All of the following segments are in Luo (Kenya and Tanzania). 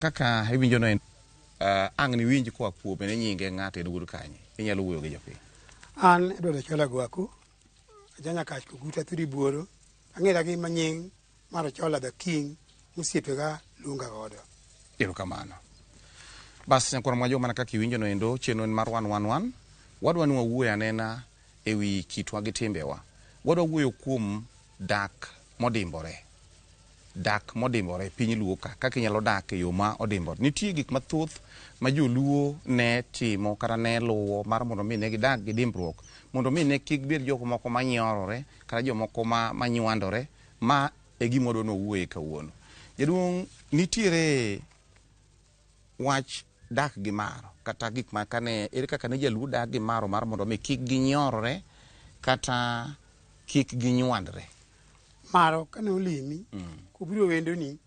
Kaka iwinjo no en ang' niwinj koa kuome ni nyinge ng'ato en wuod kanye. Inyalo wuoyo gi jopiny. An Edward Ochola Gwaku, aja Nyakach Koguta Thuri Buoro, ang'era gi manying mar Ochola the King, mosiepega luonga godo. Erokamano. Bas nyakwar Mwajo mana kaka iwinjo no endo chenro en mar 111. Wadwa ni wawuoyo anena ewi kitwa gi timbewa. Wadwa wuoyo kuom dak modimbore. Dak modimbore e piny Luo ka, kaka inyalo dak e yo ma odimbore. Nitie gik mathoth ma joluo ne timo kata ne luwo mar mondo mi ne gidag gi dimbruok, mondo mi ne kik bed jok moko manyorore kata jomoko ma manywandore. Ma e gima wadwa ni wawuoye kawuono. Jaduong' nitiere wach dak gi maro kata gik ma kane ere kaka ne jaluo dak gi maro mar mondo mi kik ginyorre kata kik ginywandre. Maro kane olimi, kobiro wendoni,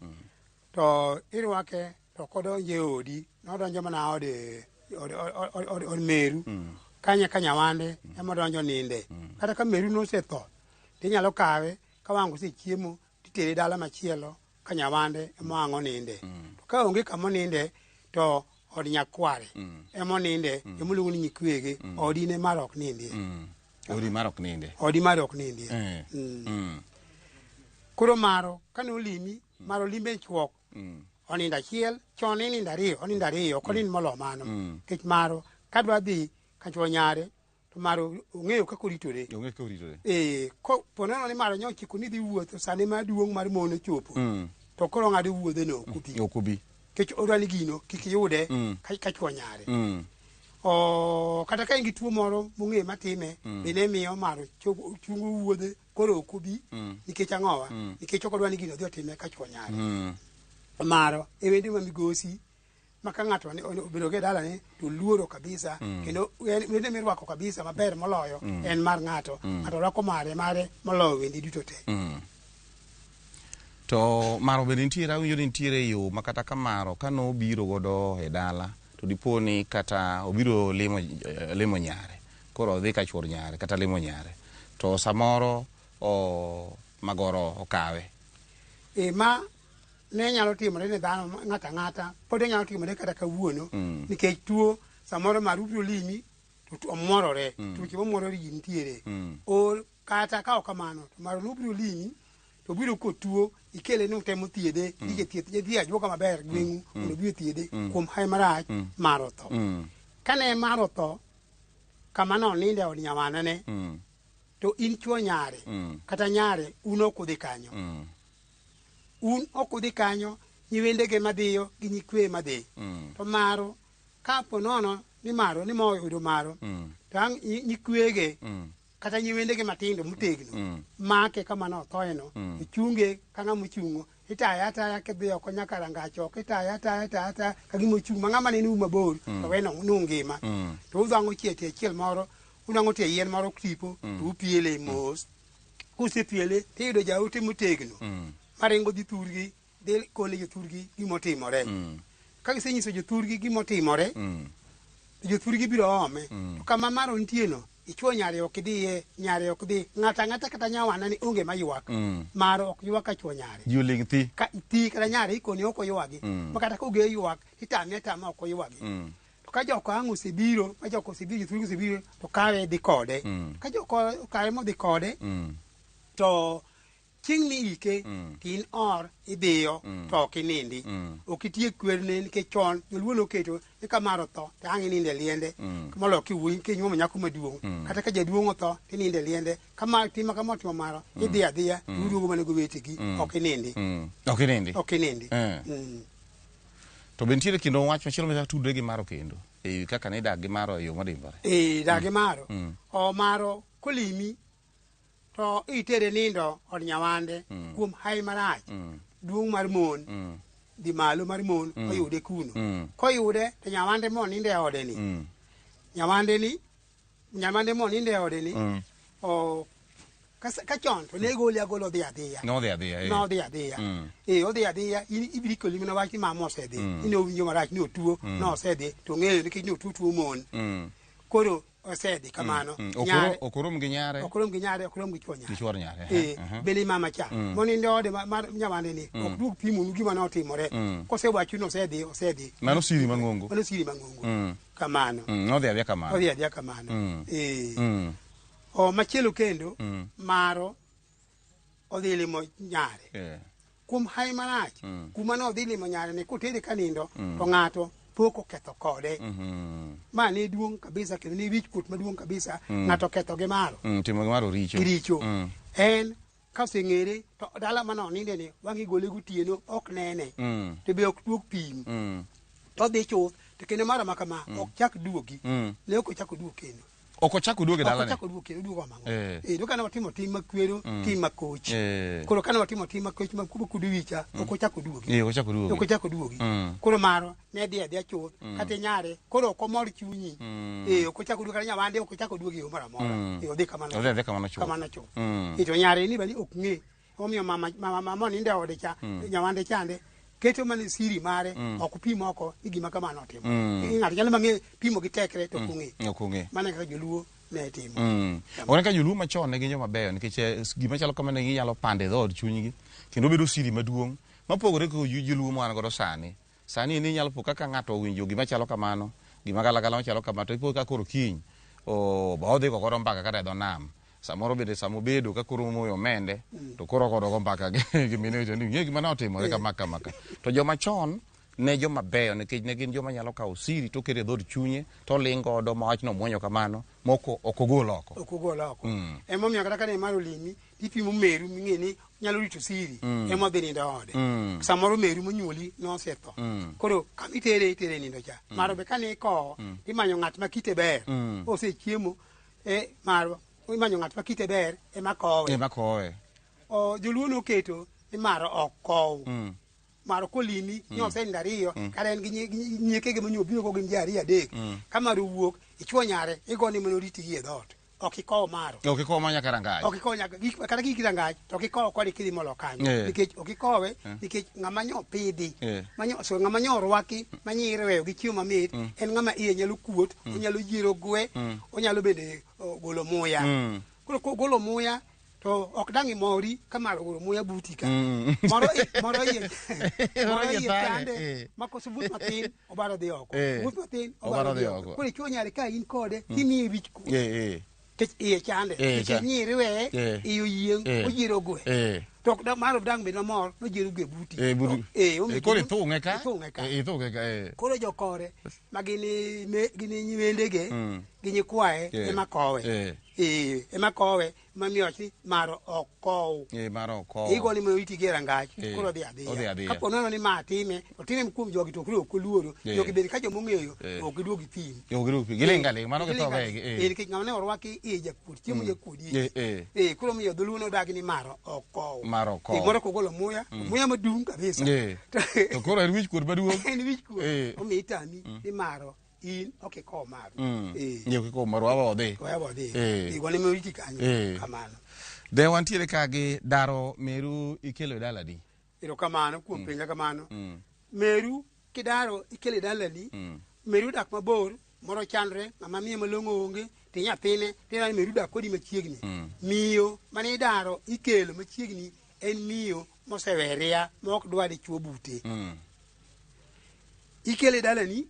to irwake to ok odonjo e odi, nodonjo mana ode od, od, od, od meru. Kanya ka nyawande ema odonjo ninde. Kata ka meru nosetho, tinyalo kawe ka wang' osechiemo titere dala machielo ka nyawande ema wang' oninde. To ka onge kama oninde to od nyakware ema oninde, ema oluongo ni nyikwege, odi ne mar ok nindie. Odi mar ok ninde. Odi mar ok nindie. Koro maro kane olimi, maro limbe chuok. Onindo achiel, chon inindo ariyo, onindo ariyo, ok onind molo mano. Nikech maro kadwa dhi kachuo nyare, to maro ong'eyo kaka oritore. Onge kaka oritore. Eh, ko ponono ni maro nyochiko ni dhi wuotho sani ma duong' mar mon ochopo. To koro ong'ado wuodhe no ok obi. Ok obi. Nikech odwa ni gino kik yude ka chuo nyare. O kata ka en gi tuo moro mong'eyo matime, bende miyo maro chungo wuodhe koro ok obi nikech ang'owa? Nikech ok odwa ni gino odhi otime ka chuo nyare. Maro e wende ma migosi ma ka ng'ato obedo go e dalane to luoro kabisa kendo wende mirwako kabisa maber moloyo en mar ng'ato. Ng'ato rwako mare mare moloyo wende duto te. To maro bende nitiere, awinjo ni nitiere yo ma kata ka maro ka nobiro godo e dala to dipo ni kata obiro limo, limo nyare koro odhi ka chuor nyare kata limo nyare to samoro o magoro okawe. E ma ne nyalo timore ne dhano ng'ato ang'ata pod nyalo timore kata kawuono nikech tuo samoro maru biro limi to omworore tuoche momworore ji nitiere or kata ka ok kamano to maro nobiro limi to obiro kotuo ikele ni utemo thiedhe dije thieth dhi ajuoka maber gweng'u mondo obi othiedhe kuom hawi marach mar otho kane mar otho kama noninde e od nyawanane to in chuo nyare kata nyare un ok udhi kanyo un ok udhi kanyo nyiwendege madhiyo gi nyikwe madhi to maro kapo nono ni maro ni mo oyudo maro to ang' nyikwege kata nyiwendege matindo motegno make kama nothoeno ichunge ka ng'ama ochung'o itaye ataya kidhi oko nyaka rangach oko itaye ataya itaye ataya ka gima ochung' ma ng'ama neno mabor to weno nungima to udhang'o chie tie achiel moro unwang'o tie yien moro tipo to upiele mos kusepiele tiyudo jaote motegno maringo dhi thurgi dhi kone jothurgi gimotimore ka gisenyiso jothurgi gimotimore to jothurgi biro ome to kama maro nitie no ichuo nyare ok idhiye nyare ok dhi ng'ato ang'ata kata nyawana ni onge maywak maro ok ywak ka chuo nyare Ji oling' thi. ka thi kata nyare ikoni ok oywagi ma kata koge ywak titame atama ok oywagi to ka joko ang' osebiro ka joko osebiro jothurgi osebiro to kawe dhi kode ka joko okawe modhi kode to chieng' miike to in or idhiyo to ok inindi ok itiek kwerne nikech chon joluo noketo ni ka mar otho to ang' inindo e liende moloyo kiwuoyi kinyuomo nyako maduong' kata ka jaduong' otho tinindo e liende ka ma tima kama otimo maro idhi adhiya to uduogo mana gowetegi ok inindi Ok inindi. ok inindi To be nitiere kendo wach machielo machak tudre gi maro kendo e kaka ne idak gi maro e yo modimbore. Ee, dak gi maro o maro kolimi to itere nindo od nyawande kuom hawi marach duong' mar mon dhi malo mar mon oyude kuno koyude to nyawande monindo e ode ni nyawande ni nyawande monindo e ode ni o ka chon to ne gole agola odhi adhiya Nodhi adhiya. eh. nodhi adhiya eh odhi adhiya in ibiro koli mana wach ni mama osedhi ni owinjo marach ni otuo nosedhi to ong'eyo nikech ni otuo tuo mon koro Osedhi kamano. Mm. Ok orom gi nyare. Ok orom gi nyare, ok orom gi chuor nyare. Gi chuor nyare. Eh, bende mama cha monindo ode mar nyawande ni ok duog pimonu gima notimore. Kosewacho ni osedhi, osedhi. Mano siri mang'ongo. Mano siri mang'ongo. Kamano. Nodhi adhiya kamano. Odhi adhiya kamano. Eh. O machielo kendo maro odhi limo nyare. Kuom hawi marach, kuma nodhi limo nyare ni kotere ka nindo to ng'ato pok oketho kode. Ma ne duong' kabisa kendo ne wich kuot maduong' kabisa ng'ato oketho gi maro. Timo gi maro richo. Gi richo. En ka oseng'ere to dala mane oninde ni wang' igole gotieno ok nene. To be ok duog pim. To odhi chuth to kendo maro ma kama ok chak duogi. Ne ok ochak oduog kendo. Ok ochak oduog e Ok dalane. ochak oduog kendo, oduogo mang'o. Eh. To kane watimo tim makwero, tim makoch. Koro kane watimo tim makoch ma kudo wicha, ok ochak oduogi. Ok ochak oduogi. Ok ochak oduogi. Koro maro ne dhi adhiya chuth, kata nyare, koro ok omor chunyi. Ok ochak oduogi kata nyawande ok ochak oduogi e yo moro amora. Odhi kamano. Odhi adhiya kamano chuth. Kamano chuth. To nyare ni bani ok ng'e. Omiyo mama monindo e ode cha, nyawande chande, keto mana siri mare, ok pim oko ni gima kamano otimo. Ng'ato nyalo mang'e pimo gi tekre to ok ong'e. Ok ong'e. Mano e kaka joluo ne timo. Onge ka joluo machon ne gin joma beyo nikech gima chalo kama ne ginyalo pando e dhood chunygi kendo bedo siri maduong' mapogore gi joluo ma wan godo sani. Sani ni inyalo po kaka ng'ato owinjo gima chalo kamano, gima galagala machalo kama to ipo ka koro kiny ba odhi go godo mbaka kata e dho nam. Samoro bende samobedo ka koro omoyo omende to koro ogodo go mbaka gi mine wacho ni ng'e gima ne otimore kama kama ka. To joma chon ne joma beyo nikech ne gin joma nyalo kawo siri to keto e dhood chunye to oling' godo ma wachno omuonyo kamano moko ok ogol oko. Ok ogol oko. Emomiyo kata kane mar olimi, ipimo meru ming'e ni nyalo rito siri, ema odhi nindo e ode. Samoro meru monyuoli nosetho. Koro kama itere, itere nindo cha. Maro be kane ikowo, imanyo ng'at ma kite ber. Osechiemo, maro imanyo ng'at ma kite ber ema kowe. Ema kowe. Joluo noketo ni maro ok kow. Maro kolimi, ni osenindo ariyo, kata en gi nyiekege monyuol biro go gin ji ariyo adek. Ka maro owuok, ichuo nyare, igone mana oriti gi e dhoot. Ok ikow maro. Ok ikow ma nyaka rangach. Ok ikow nyaka, kata kik rangach, to ok ikow kode kidhi molo kanyo. Nikech ok ikowe, nikech ng'ama nyo pidhi, so ng'ama nyo orwaki, ma nyi irweyo gi chiemo mamit, en ng'ama iye nyalo kuot, onyalo yiero gwe, onyalo bende golo muya. Koro kogolo muya, to ok dang' imori ka maro golo muya buti ka. Moro iye chande, ma koso but matin, obaro dhi oko. But matin, obaro dhi oko. Koro ichuo nyare ka in kode, timiye wich kuot. Nikech iye chande. Nikech nyi iriweye, iye oyieng', oyiero gwe. To ok maro dang' bed mamor, noyiero gwe buti. Koro ithung'e ka? Ithung'e ka. Ithung'e ka, Koro jokore, ma gin nyiwendege, gi nyikwaye, ema kowe. Ema kowe, mamiyo wach ni maro ok kow. Maro ok kow. Igone mana oriti gi e rangach, koro odhi adhiya. Kapo nono ni ma time, otime kuom jogi to koro ok oluoro. Jogi bende ka joma ong'eyo, ok giduog gipim. Ok giduog gipim. Giling' aling', mano githo wegi. Nikech ng'ama ne orwaki iye jakuod, chiemo jakuod iye. Koro omiyo dholuo nodagi ni maro ok kow. Maro ok kow. Moro kogolo muya, muya maduong' kabisa. To koro en wich kuot maduong'. En wich kuot. Omiyo itami ni maro in ok ikow maru. Ok ikow maru, wawe odhi. Wawe odhi. Igone ma oriti kanyo. Kamano. De wantiere ka gi daro meru ikelo e dalani. Erokamano kuom penja kamano. Meru kidaro ikelo e dalani, meru dak mabor, moro chandre, ng'ama miye malong'o onge, to nyathine, tineno ni meru dak kodi machiegni. Miyo mane idaro ikelo machiegni en miyo moseweria ma ok dwar dichuo bute. Ikele e dalani,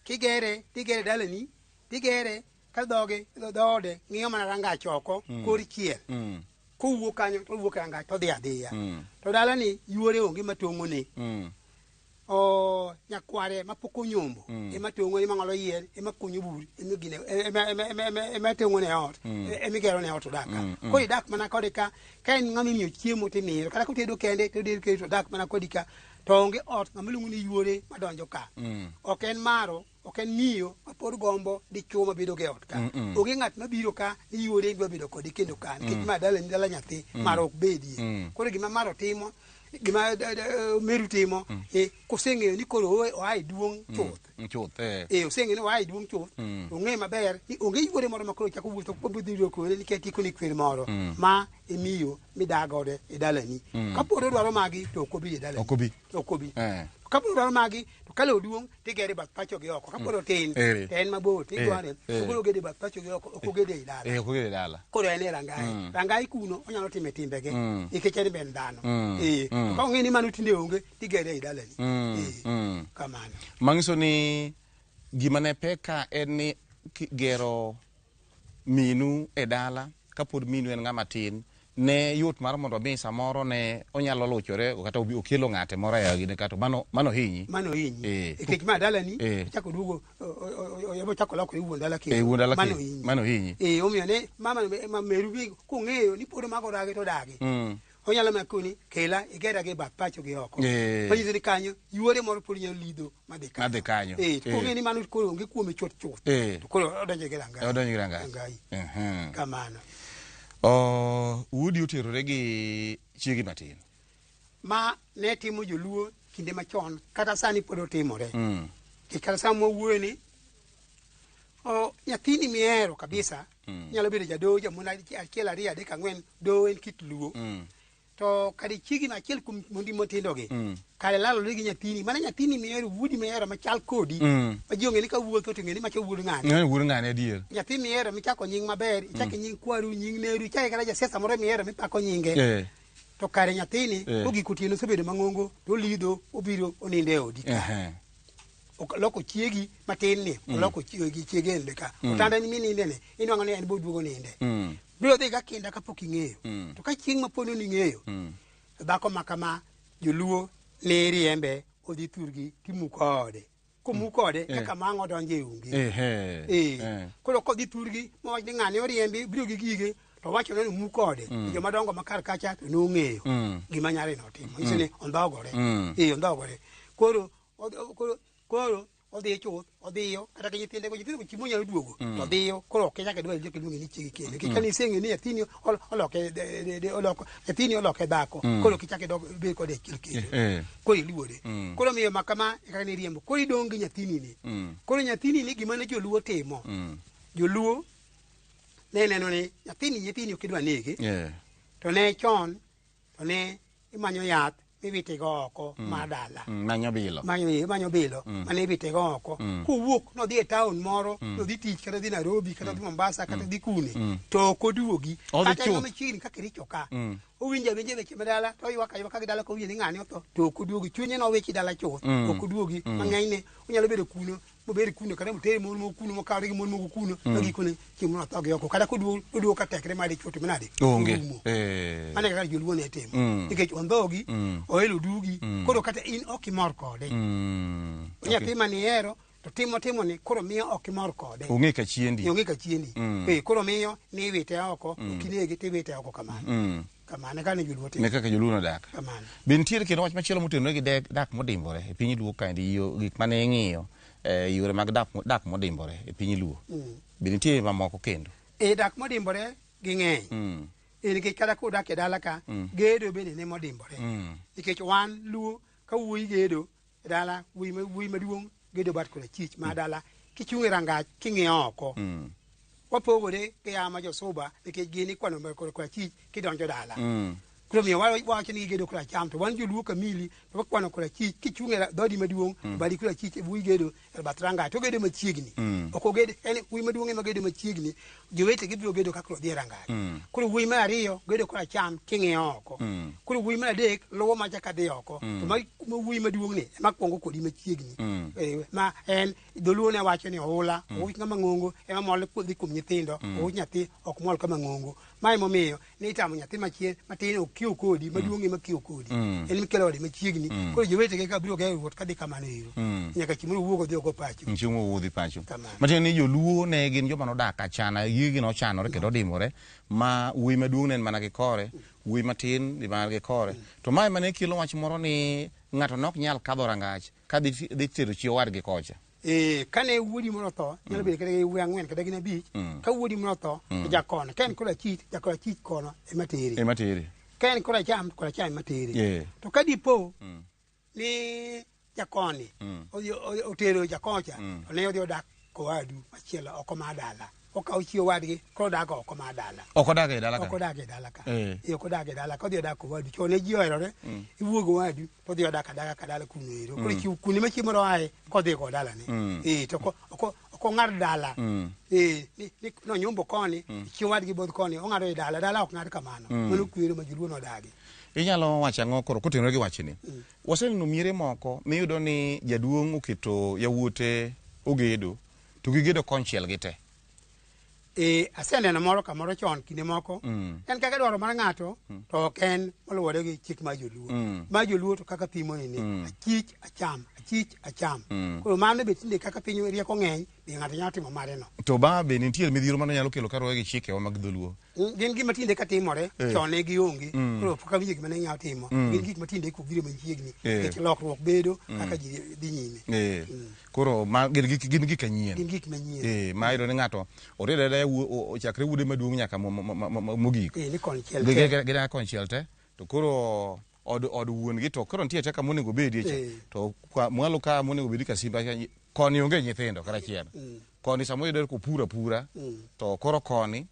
kigere, tigere dalani, tigere ka dhoge, dhoode ng'iyo mana rangach oko, kor chiel. Kowuok kanyo, to owuok e rangach to odhi adhiya. To dalani yuore onge matong'one. Nyakware mapok onyombo, ema tong'one, ema ng'olo yien, ema kunyo bur, ema gine, ema tong'one ot, ema igero ne ot odak ka. Koro idak mana kode ka, ka en ng'ama imiyo chiemo timiyo, kata kotedo kende, to otedo kende to odak mana kodi ka. To onge ot ng'ama iluongo ni yuore madonjo ka. Ok en maro, ok en miyo mapod gombo dichuo mabedo go e ot ka. Onge ng'at mabiro ka ni yuore dwa bedo kode kendo ka, nikech ma dalani dala nyathi, maro ok bedie. Koro gima maro timo, gima meru timo, koseng'eyo ni koro oa e duong' chuth. Chuth, Oseng'eyo ni oa e duong' chuth, ong'eyo maber ni onge yuore moro ma koro chako wuotho kobiro dhi kode nikech tiko ni kwer moro. Ma e miyo midak godo e dalani. Kapod odwaro magi to ok obi e dalani. Ok obi. Ok obi. kapod odwaro magi to ka lowo duong' tigere bath pacho gi oko kapod otin Ere. to en mabor tigore Eh. to koro ogedo e bath pacho gi oko ok ogedo ei dala Eh, ok ogedo e dala. Koro en e rangai rangai kuno onyalo time timbege nikech en be en dhano. Mm. Eh, to ka ong'e ni mano tinde onge tigere ei dalani. Eh, kamano. Manyiso ni gima ne pek ka en ni gero minu e dala kapod minu en ng'ama tin ne yot mar mondo mi samoro ne onyalo luchore kata okelo ng'ate moro e gine kato mano mano hinyi. Mano hinyi. Nikech ma dalani ochako duogo ochako lokore wuon dala kendo. Eh, wuon dala mano kendo. hinyi. Mano hinyi. Eh, omiyo ne mama ma meru bi kong'eyo ni pod omako dagi to dagi. Onyalo mana koni kela igera gi bath pacho gi oko. Manyiso ni kanyo yuore moro pod nyalo lidho madhi kanyo. Madhi kanyo. Eh, to kong'eyo ni mano koro onge kuome chuth chuth. To koro odonjo gi rangai. Odonjo gi rangai. Rangai. Kamano. Oh, wuodi oterore gi chiegi matin. Ma ne timo joluo kinde machon kata sani pod otimore. Nikech kata sama wawuoyo ni o nyathini mihero kabisa nyalo bedo jadoho jamon achiel ariyo adek ang'wen doho en kit luo. To kare chiegi no achiel kuom mondi matindo gi kare lalore gi nyathini mana nyathini mihero wuodi mihero machal kodi ma ji ong'e ni ka wuotho to ng'e ni macha wuod ng'ane. Ng'ane wuod ng'ane adier. Nyathi mihero michako nying maber ichako nying kwaru nying neru ichako kata jasiasa moro mihero mipako nyinge. To kare nyathini kogik otieno osebedo mang'ongo to olidho obiro onindo e odi ka. Oloko chiegi matin ni oloko chiegi chiege ende ka. Otanda ni mininde ni inwang'o ni en bo duogo ninde. Biro dhi ga kinda kapok ing'eyo. To ka chieng' ma pod ing'eyo to dhako ma kama joluo ne riembe odhi thurgi timuko ode. Komuk ode kaka ma ang' odonjo e onge. Koro kodhi thurgi mowach ni ng'ane oriembi biro gi gige to wacho ni omuk ode. Joma dongo ma kar kacha to nong'eyo gima nyare notimo. Nyiso ni ondhogore. Eh, ondhogore. Koro koro koro odhi chuth odhiyo kata gi nyithinde go nyithindo go chiemo nyalo duogo to odhiyo koro ok inyaka idwar jok iluonge ni chiegi kendo nikech kane iseng'e ni nyathini oloke oloko nyathini oloke dhako koro ok ichak idog ibed kode achiel kendo. Koro iluore. Koro omiyo ma kama e kaka niriembo koro idong' gi nyathini ni. Koro nyathini ni gima ne joluo timo. Joluo ne neno ni nyathini nyathini ok idwa nege. To ne chon to ne imanyo yath miwitego oko mar dala. Manyo bilo. Manyo manyo bilo mane iwitego oko. Kowuok nodhi e town moro nodhi tich kata dhi Nairobi kata dhi Mombasa kata dhi kune to ok oduogi. Odhi Kata en chuth. machiegni kaka Kericho ka. Owinjo awinja weche ma dala to oywak aywaka gi dala kowinjo ni ng'ane otho to ok oduogi. Chunye nowichi dala chuth. Ok oduogi. Mang'enyne onyalo bedo kuno mobed kuno kata motere mon moko kuno mokawre gi mon moko kuno ma gikone chieng' moro otho gi oko kata koduogo oduogo ka tekre mar dichuo to manade Onge. orumo. Mano e kaka joluo ne timo. Nikech ondhogi oelo dugi koro kata in ok imor kode. Nyathi manihero to timo timo ni koro miyo ok imor kode. Ong'e ka chiendi. Onge ka chiendi. Eh, koro miyo ni iwite oko ok inege tiwite oko kamano. Kamano e kaka ne joluo timo. Ne kaka joluo nodak. Kamano. Be nitiere kendo wach machielo motenore gi dak modimbore e piny Luo kaendi yo gik mane ing'iyo yore mag dak modimbore e piny Luo. Be nitie mamoko kendo? E dak modimbore ging'eny. E nikech kata kudak e dala ka gedo bende ne modimbore. Nikech wan Luo ka wuoyi gedo e dala wuoyi maduong' gedo bat korachich ma dala kichung' e rangach king'iyo oko. Wapogore gi ama josuba nikech gin ikwano korachich kidonjo dala. Koro miyo wawacho ni gigedo koracham to wan joluo kamili to wakwano korachich kichung' e dhodi maduong' badi korachich e wuoyi gedo e bath rangach to ogedo machiegni. Ok oged en wuoyi maduong' ema gedo machiegni jowetegi biro gedo kaka odhi e rangach. Koro wuoyi mar ariyo gedo koracham king'iyo oko. Koro wuoyi mar adek luwo macha kadhi oko. To ma wuoyi maduong' ni ema kwongo kodi machiegni. Ma en dholuo ne wacho ni oula ouch ng'ama ng'ongo ema mol dhi kuom nyithindo ouch nyathi ok mol kama ng'ongo. Ma emomiyo ni itamo nyathi machien matin ok kiew kodi maduong' ema kiew kodi. En mikelo ode machiegni. Koro jowetege ka biro gero wuoth kadhi kamano ero. Nyaka chieng' moro owuog odhi ogo pacho. Chieng' moro owuog odhi pacho. Kamano. Matiende ni joluo ne gin joma nodak achana, gigegi nochanore kendo odimbore ma wuoyi maduong' ne en mana gi kore, wuoyi matin ni mana gi kore. To mae mane kelo wach moro ni ng'ato ne ok nyal kadho rangach kadhi dhi tero chi owadgi kocha. Kane wuodi moro otho, nyalo bedo kata gi wuoyi ang'wen kata gin abich, ka wuodi moro otho, to jakono, ka en korachich, jakorachich kono ema tere. Ema tere. Ka en koracham, to koracham ema tere. To ka dipo ni jakoni otero jakocha, to ne odhi odak kowadu machielo oko mar dala. okawo chi owadgi koro odak oko mar dala. Ok odag e dala Ok ka. odak e dala ka. Eh. Ok odak e dala ka, odhi odak kowadu. Chon ne ji oherore, iwuok owadu to odhi odak adaka ka dala kuno ero. Koro chiw kuonde ma chieng' moro oaye kodhi go dalane. To ok ong'ad dala. Ni nonyumbo koni, chi owadgi bodh koni, ong'ado e dala. Dala ok ng'ad kamano. Mano kwero ma joluo nodagi. Inyalo wacho ang'o koro kotenore gi wachni? Waseneno miere moko miyudo ni jaduong' oketo yawuote ogedo to gigedo konchiel gi te. Aseneno moro kamoro chon kinde moko. En kaka dwaro mar ng'ato to ok en moluwore gi chik mar joluo. Mar joluo to kaka pimo ni achich acham, achich acham. Koro mano be tinde kaka piny rieko ng'eny, be ng'ato nyalo timo mare no. To ba be nitie midhiero mano nyalo kelo kaluwore gi chikewa mag dholuo. Gin gima tinde ka timore, chon ne gionge. Koro pok awinjo gima ne ginyalo timo. Gin gik ma tinde kobiro machiegni. Nikech lokruok bedo kaka ji dhi nyime. Koro ma gin gik manyien. Gin gik manyien. Ma iyudo ni ng'ato oriedo arieya ochakre wuode maduong' nyaka mogik. Ni konchiel te. Gidak konchiel te. To koro od wuon gi to koro nitie te kama onego obedie cha. To mwalo ka monego obedi ka simba koni onge nyithindo kata achiel. Koni samoro iyudo kopur apura, to koro koni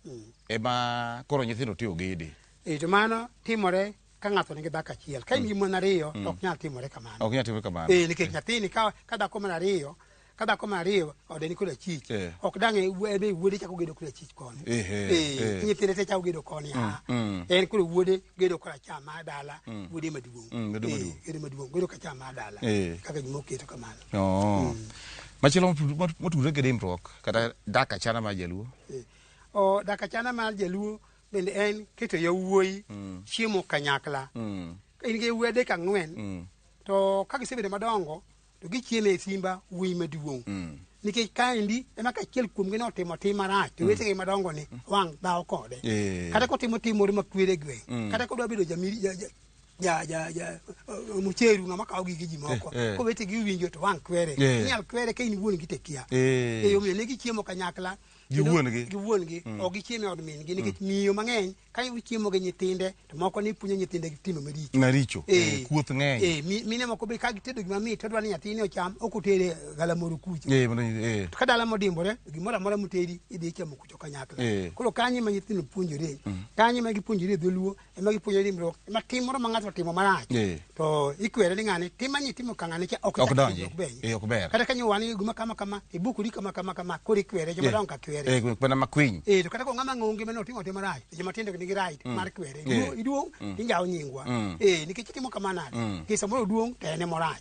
ema koro nyithindo te ogede. To mano timore ka ng'ato nigi dhako achiel. Ka in gi mon ariyo, to ok nyal timore kamano. Ok nyal timore kamano. Nikech nyathini ka dhako mar ariyo, ka dhako mar ariyo ode ni kod achich. Ok dang' en wuode chako gedo kod achich koni. Nyithinde te chako gedo koni. En koro wuode gedo kod acham mar dala, wuode maduong'. Gedo maduong', gedo kacham mar dala. Kaka gima oketo kamano. Machielo motudore gi dimbruok kata dak achana mar jaluo. Dak achana mar jaluo bende en keto yawuoyi chiemo kanyakla. Ka in gi yawuoyi adek ang'wen, to ka gisebedo madongo to gichiemo e simba wuoyi maduong'. Nikech kaendi ema ka achiel kuomgi notimo tim marach to wetegi madongo ni wang' dhawo kode. Kata kotimo tim moro makwere e gweng', kata kodwa bedo mucheru ng'ama kawo gige ji moko, kowetegi owinjo to wang' kwere. Inyal kwere ka in wuon gi to ikia. Omiyo ne gichiemo kanyakla Gi wuon-gi. Gi wuon-gi. Ok gichiem e od min-gi nikech miyo mang'eny ka chiemo gi nyithinde to moko ni puonjo nyithinde gi timbe maricho. Maricho. Kuoth ng'eny. Mine moko be ka gitedo gima mit to dwa ni nyathini ocham ok otere galamoro kucho. To ka dala modimbore gimoro amora motedi idhi chamo kucho kanyakla. Koro kanyo ema nyithindo puonjore. Kanyo ema gipuonjore dholuo, ema gipuonjore dimbruok, ema tim moro ma ng'ato otimo marach. To ikwere ni ng'ane tim manye timo ka ng'ane cha ok Ok donji. ok ber. Ok ber. Kata kanyo wan gi gima kama kama ibukori kama kama kama koro ikwere joma dongo ka kwere. Mana makwiny. To kata ko ng'ama ng'onge mane otimo tim marach, joma tindo nigi right mar kwere. Iduong' injawo nyingwa. Nikech itimo kama nade? Nikech samoro oduong' to en ema orach.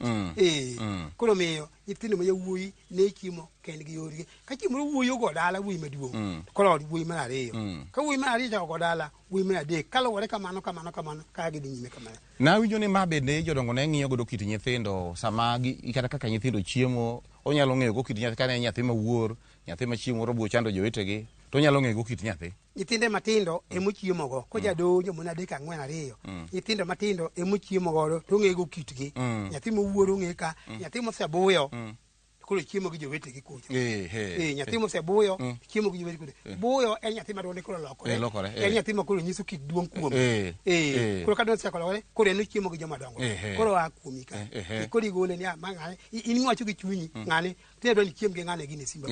Koro miyo nyithindo ma yawuoyi ne chiemo kendgi yorgi. Ka chieng' moro wuoyi ogo dala wuoyi maduong', to koro od wuoyi mar ariyo. Ka wuoyi mar ariyo chako go dala wuoyi mar adek, kaluwore kamano kamano kamano kaka gidhi nyime kamano. Nawinjo ni ma bende jodongo ne ng'iyo godo kit nyithindo sama kata kaka nyithindo chiemo, onyalo ng'eyo go kit nyathi ka en nyathi mawuor, nyathi ma chieng' moro biro chando jowetegi, to onyalo ng'eyo go kit nyathi. Nyithinde matindo emochiemo go, kojadonjo mon adek ang'wen ariyo. Nyithindo matindo emochiemo godo to ong'eyo go kitgi. Nyathi mowuor ong'e ka, nyathi mosebuyo koro chiemo gi jowetegi kucho. Nyathi mosebuyo chiemo gi jowetegi kucho. Buyo en nyathi ma duonde koro lokore. En nyathi ma koro nyiso kit duong' kuome. Koro ka duonde osechako lokore, koro en ochiemo gi joma dongo. Koro oa kuomi ka. Koro igole ni ma ng'ane, in miwacho gi chunyi, ng'ane, tinde adwa ni ichiem gi ng'ane gini e simba.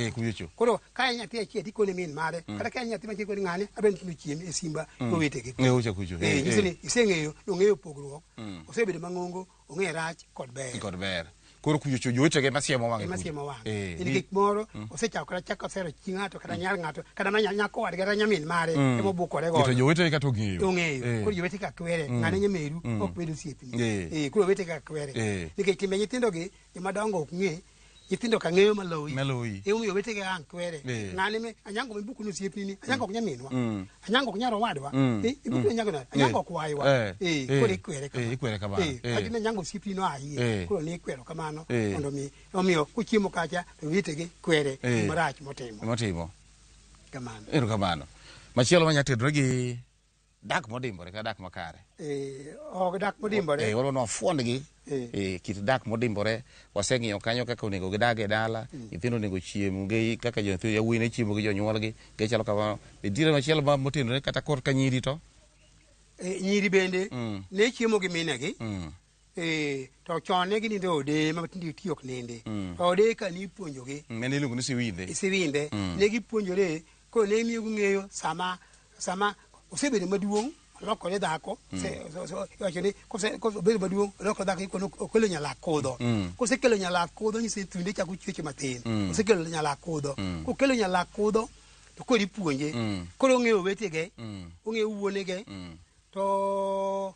Koro ka en nyathi achiel tikone min mare, kata ka en nyathi machielo tikone ng'ane, adwa ni ochiem e simba jowetegi. Nyiso ni iseng'eyo, ong'eyo pogruok, osebedo mang'ongo, ong'eyo rach kod ber. Kod ber. Koro kucho jowetege masiemo wang'e. Ema siemo wang'e. Nikech moro osechako kata chako sero chi ng'ato kata nyar ng'ato kata mana nyako wadgi kata nyamin mare ema obukore godo. To jowetege kata ong'eyo. Ong'eyo. Koro jowetege ka kwere, ng'ane nyameru ok bed osiepni. Koro owetege ka kwere. Nikech timbe nyithindo gi joma dongo ok ng'e, nyithindo ka ng'eyo maloyi. Maloyi. Emomiyo owetege ang' kwere. Ng'ane me Anyango mibuku ni osiepni ni, Anyango ok nyaminwa. Anyango ok nyar owadwa. Ibuku ni Anyango nade? Anyango ok waywa. Koro ikwere kamano. Ikwere kamano. Kata ni Anyango osiepni no ahiye. Koro ne ikwero kamano mondo mi omiyo kochiemo kacha to owetege kwere marach motimo. Motimo. Kamano. Erokamano. Machielo manya tenore gi dak modimbore kata dak makare. Ok dak modimbore. Wadwa ni wafuondgi. Kit dak modimbore waseng'iyo kanyo kaka onego gidag e dala, nyithindo onego chiem gi kaka yawuoyi ne chiemo gi jonyuolgi, gichalo kamano. Nitiere machielo ma motenore kata korka nyiri to? Nyiri bende ne chiemo gi minegi. To chon ne ginindo e ode ma tinde ti ok ninde. To ode ka nipuonjogi. Mane iluongo ni siwinde. Siwinde. Ne gipuonjore Koro ne imiyo ging'eyo sama sama osebedo maduong' olokore dhako iwacho ni kosebedo maduong' olokore dhako ikono okelo nyalak kudho. Kosekelo nyalak kudho nyiso ni thunde chako chwecho matin. Osekelo nyalak kudho. Kokelo nyalak kudho to koro ipuonje. Koro ong'eyo owetege, ong'eyo wuonege, to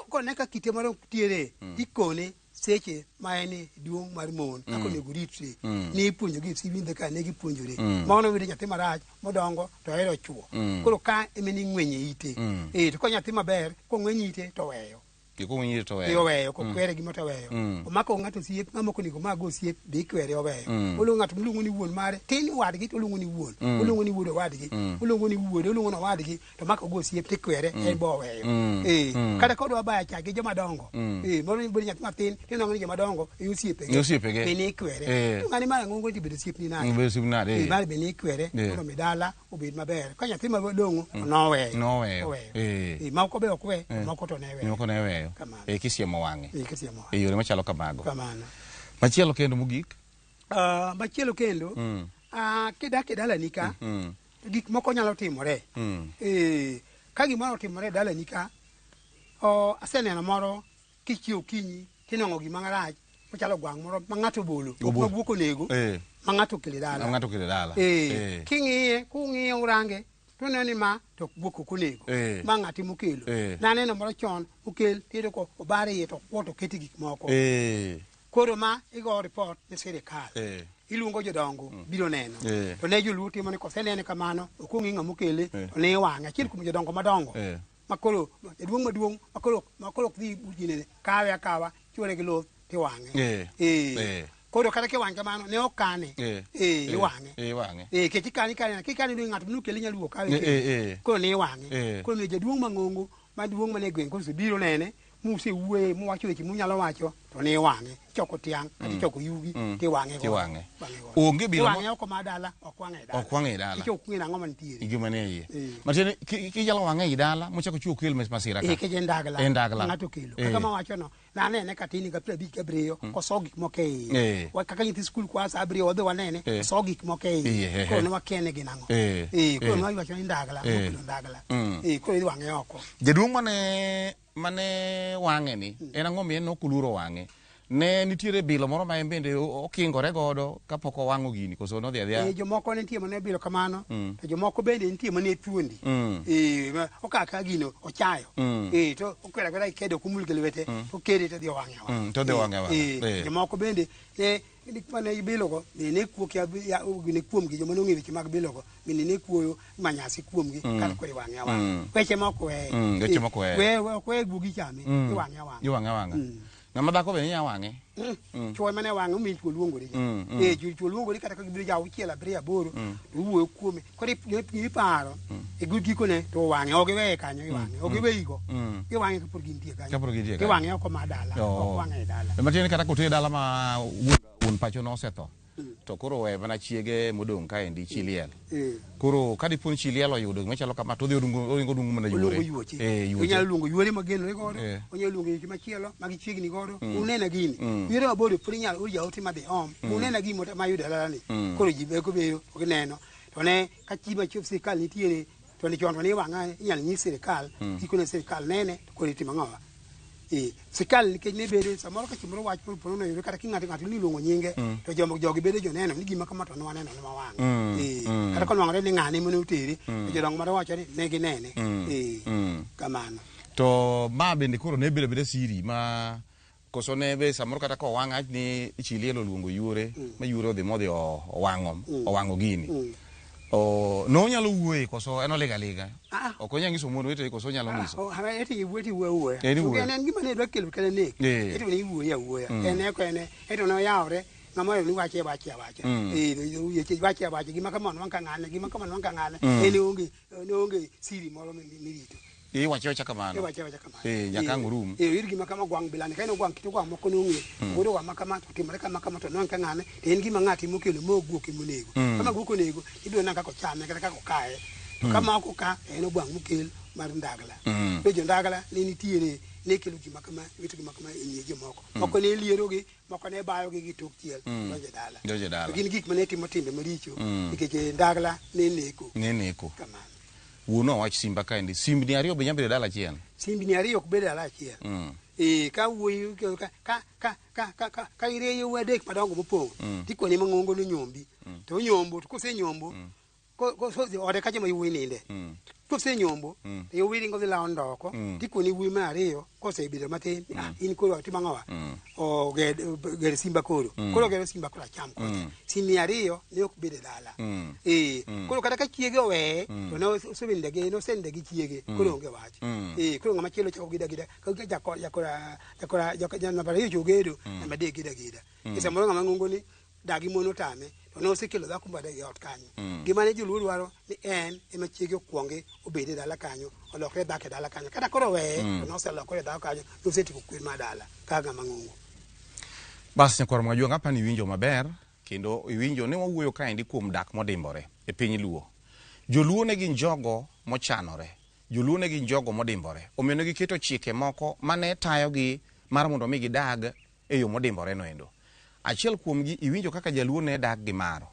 kone ka kite moro nitiere tikone seche ma en e duong' mar mon kaka onego oritre. Ne ipuonjogi e sibinde ka ne gipuonjore. Mano yudo nyathi marach modongo to ohero chuo. Koro ka ema ne ing'wenye ite. Eh, to ka nyathi maber kong'weny ite to oweyo. Kong'weny ite to oweyo. Oweyo, kokwere gima to oweyo. Omako ng'ato osiep, ng'ama ok onego omag osiep be ikwere oweyo. Oluongo ng'ato miluongo ni wuon mare, tin wadgi to oluongo ni wuon. Oluongo ni wuod owadgi, oluongo ni wuode, oluongo ni owadgi to omako go osiep tikwere en be oweyo. Eh, kata ka odwa bayo chak gi joma dongo. Eh, moro ni bedo nyathi matin tinwang'o ni joma dongo e osiepege. E osiepege. Be ne ikwere. To ng'ani mar ang'ongo to bedo osiepni nade? Bedo osiepni nade, eh. Eh, mar be ne ikwere mondo mi dala obed maber. Ka nyathi malong'o to noweyo. Noweyo. Oweyo. Eh. Eh, moko be ok we, to moko to ne weyo. Moko ne weyo. Kamano. Eh, kisiemo wang'e. Eh, kisiemo wang'e. E yore machalo kamago. Kamano. Machielo kendo mogik. Machielo kendo, kidak e dalani ka, to gik moko nyalo timore. Eh, ka gimoro otimore e dalani ka, aseneno moro kichiew okinyi tinwang'o gima rach machalo gwang' moro ma ng'ato obolo, ok ma guok onego, ma ng'ato okelo e dala. Ma ng'ato okelo e dala. Eh, king'iye, kung'iye urange, to uneno ni ma to guok ok onego. Ma ng'ate mokelo. Naneno moro chon okel, tiyudo ka obar iye to okuot okete gik moko. Koro ma igo report ne sirikal. Iluongo jodongo biro neno. To ne joluo timo ni kosenene kamano, ok ong'e ng'ama okele, to ne iwang'e. Achiel kuom jodongo madongo ma koro jaduong' maduong' ma koro ma koro ok dhi but ginene, kawe akawa, chwore gi luth tiwang'e. Koro kata kiwang'e kamano, ne ok kane. Iwang'e. Iwang'e. Kech ikane, ikane, kikane ni ng'ato mane okele nyalo wuok kawe kendo. Koro ne iwang'e. Koro miyo jaduong' mang'ongo, maduong' mane gweng' koro osebiro nene, musewuoye, muwacho weche munyalo wacho, to ne iwang'e. Ichoko tiang', kata ichoko yugi, tiwang'e godo. Tiwang'e. Wang'e godo. Onge bilo Iwang'e oko mar dala, ok wang'e e dala. Ok wang'e e dala. Ichoko kung'e nang'o mantiere. Gima nie iye. Matiende kinyalo wang'e ei dala, mochako chiwo kel masira ka. Kech en dagla. En dagla. Ng'ato okelo. Kaka mawacho no, nanene ka tin ga 57, koso gik moko e iye. Kaka nyithi skul kwa sa 7 wadhi wanene, koso gik moko e iye. Koro ne wakia ni gin ang'o. Koro ne wawacho ni ndagla, mokelo ndagla. Koro idhi wang'e oko. Jaduong' mane wang'e ni, en ang'o miyo en ok oluoro wang'e? Ne nitiere bilo moro ma en bende okingore godo kapok owang'o gini, koso nodhi adhiya? Jomoko nitie mane bilo kamano, to jomoko bende nitie mane thuondi. Okaka ka gino ochayo. To okwera kwera ikedo kumul gi lwete, to okede to odhi owang'e awang'a. To odhi owang'e awang'a. Jomoko bende ne mane ibilogo, ne ne kuo kia, ya, ne kuomgi, joma nong'eyo weche mag bilogo, bende ne kuoyo manyasi kuomgi, kata koro iwang'e awang'a. Weche moko weye. Weche moko weye. We, ok weye guogi chame, iwang'e awang'a. Iwang'e awang'a. Ng'ama dhako bende inya wang'e. Chuo mane wang'e, omiyo chuo luongore. Chuo luongore kata ka gibiro ja 6, 7, 8, to wuoyo kuome. Koro iparo, e gikone to wang'e, ok iweye kanyo, iwang'e. Ok iweyigo. Iwang'e kapod gintie kanyo. Kapod gintie kanyo. Iwang'e oko mar dala, ok wang'e e dala. Matiende kata kotere dala ma wuon pacho nosetho, to koro we mana chiege modong' kaendi chi liel. Koro ka dipo ni chi liel oyudo gima chalo kama, to odhi oringo dungu mana yuore. Oluongo yuoche. Yuoche. Onyalo luongo yuore magenore godo, onyalo luongo yuoche machielo ma gichiegni godo. Unena gini. Yuore mabor pod inyalo or jaote madhi om. Unena gini mayudo e dalani. Koro ji beko beyo gineno. To ne ka chi machop sirkal nitiere, to ni chon to ni wang'a inyalo nyis sirkal, gikone sirkal nene, to koro itimo ang'owa. Sirkal nikech ne bedo samoro ka chieng' moro wach moro pono noyudo kata ki ng'ato ni iluongo nyinge, to jogi bedo joneno ni gima kama to nwaneno ni wawang'o. Kata konwang'ore ni ng'ane mane otere, to jodongo moro wacho ni ne ginene. Kamano. To ma bende koro ne bedo abeda siri ma koso ne be samoro kata kowang' ach ni chi liel oluongo yuore, ma yuore odhi modhi owang'o gini. Nonyalo wuoye koso en oliga liga? Ok onyal nyiso mon wetegi koso onyalo nyiso? Eti iwuoyo, eti iwuoyo awuoya. En iwuoyo. En gima ne dwa kelo kata nek. Eti ne iwuoyo awuoya. En eko en, eti ne oyawre, ng'ama ohewo ni wache wache awacha. Wache awacha, gima kama nwang' ka ng'ane, gima kama nwang' ka ng'ane. En ne onge siri moro mirito. Iwache awacha kamano. Iwache awacha kamano. Nyaka ang' orum. Ir gima kama gwang' bilani, ka en ogwang' kit ogwang' moko nong'e. Ogolo ogwang' ma kama, to otimore kama kama, to nwang' ka ng'ane, to en gima ng'ati mokelo ma guok ema onego. Kama guok onego, ibiro neno kaka ochame kata kaka okaye. To kama ok oka, en ogwang' mokel mar ndagla. To jo ndagla ne nitiere, ne kelo gima kama, wito gima kama e mier jomoko. Moko ne lierogi, Moko ne bayogi gi tok chiel donjo e dala. Donjo e dala. To gin gik mane timo timbe maricho nikech ndagla ne neko. Ne neko. Kamano. Wuonu owach simba kaendi. Simbni ariyo be nyalo bedo e dala achiel. Simbni ariyo ok bed e dala achiel. Ka wuoyi ka irie yawuoyi adek madongo mopong' tikone mang'ongo ni nyombi. To onyombo to kosenyombo ode kacha ma yawuoyi ninde. Kosenyombo to yawuoyi ringo dhi lawo ndoko tikone wuoyi mar ariyo kosebedo matin in koro timo ang'owa ger simba koro. Koro ogero simba koro acham kocha. Simbni ariyo ne ok bed e dala. Koro kata ka chiege oweye to ne osebende gi nosende gi chiege koro onge wach. Koro ng'ama chielo chako gida gida ka jakora namba ariyo cha ogedo namba adek gida gida. E samoro ng'ama ng'ongo ni dagi mon otame to ne osekelo dhako modak e ot kanyo. Gima ne joluo dwaro ni en ema chiege okuongi obed e dala kanyo, olokre dhako e dala kanyo. Kata koro oweye to noselokore dhako kanyo, nosetieko kwer mar dala kaka ng'ama ng'ongo. Bas nyakwar Mwajwang' apa ni iwinjo maber kendo iwinjo ne wawuoyo kaendi kuom dak modimbore e piny Luo. Joluo ne gin jogo mochanore. Joluo ne gin jogo modimbore. Omiyo ne giketo chike moko mane tayogi mar mondo mi gidag e yo modimbore noendo. Achiel kuomgi iwinjo kaka jaluo ne dak gi maro.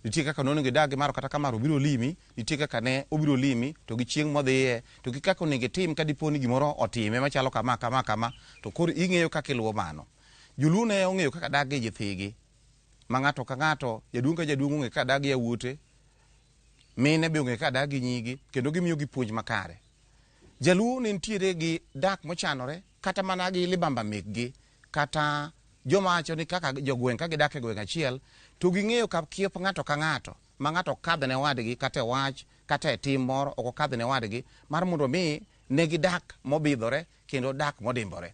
Nitie kaka nonego idag gi maro kata ka maro obiro limi, nitie kaka ne obiro limi to gi chieng' modhiye, to gi kaka onego itim ka dipo ni gimoro otime machalo kama kama kama, to koro ing'eyo kaka iluwo mano. Joluo ne ong'eyo kaka dak gi nyithigi, ma ng'ato ka ng'ato, jaduong' ka jaduong' ong'eyo kaka dak gi yawuote, mine be ong'eyo kaka dak gi nyigi, kendo gimiyogi puonj makare. Jaluo ne nitiere gi dak mochanore, kata mana gi libamba mekgi, kata joma wacho ni kaka jogweng' ka gidak e gweng' achiel, to ging'eyo ka kiep ng'ato ka ng'ato, ma ng'ato ok kadh ne wadgi kata e wach, kata e tim moro, ok okadh ne wadgi, mar mondo mi ne gidak mobidhore kendo dak modimbore.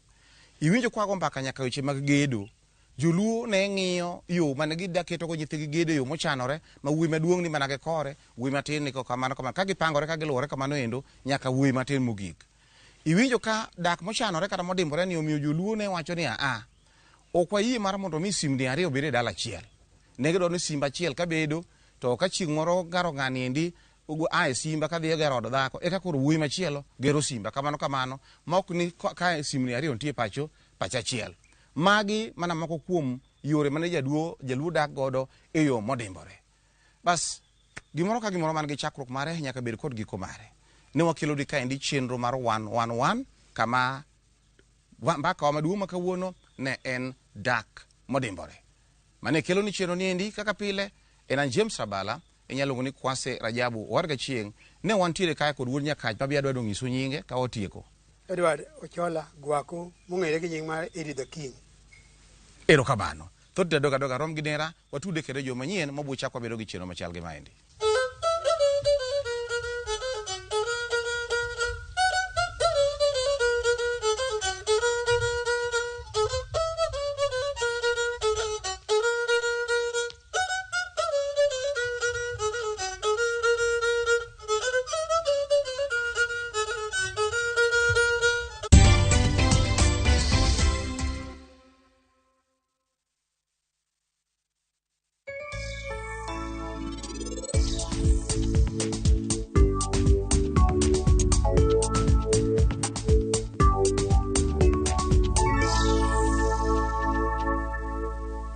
Iwinjo kwago mbaka nyaka weche mag gedo. Joluo ne ng'iyo yo mane gidak ketogo nyithigi gedo e yo mochanore, ma wuoyi maduong' ni mana gi kore, wuoyi matin ni kamano kamano. Ka gipangore ka giluwore kamano endo, nyaka wuoyi matin mogik. Iwinjo ka dak mochanore kata modimbore ni omiyo joluo ne wacho ni aa, ok wayie mar mondo mi simbni ariyo obed e dala achiel. Ne gidwaro ni simba achiel kabedo, to ka chieng' moro garo ng'ani endi a e simba kadhi gero od dhako, eka koro wuoyi machielo gero simba, kamano kamano, ma ok ni ka simbni ariyo nitie pacho, pacho achiel. Magi mana moko kuom yore mane jaluo dak godo e yo modimbore. Bas, gimoro ka gimoro man gi chakruok mare nyaka bed kod giko mare. Ne wakelo di kaendi chenro mar 111 kama mbaka wa maduong' ma kawuono ne en dak modimbore. Mane kelo ni chenro niendi kaka pile en an James Rabala, inyalo luongo ni Kwase Rajabu Owarga Chieng'. Ne wantiere kae kod wuod Nyakach ma be adwa nyisu nyinge ka watieko. Edward Ochola Gwako mong'ere gi nying mar Eddie the King. Erokamano. Thoth adoga doga rom gi nera, watude kendo joma manyien mabiro chako wabedo gi chenro machal gi maendi.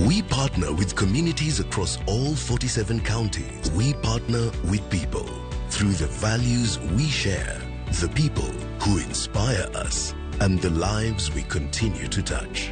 We partner with communities across all 47 counties. We partner with people through the values we share, the people who inspire us, and the lives we continue to touch.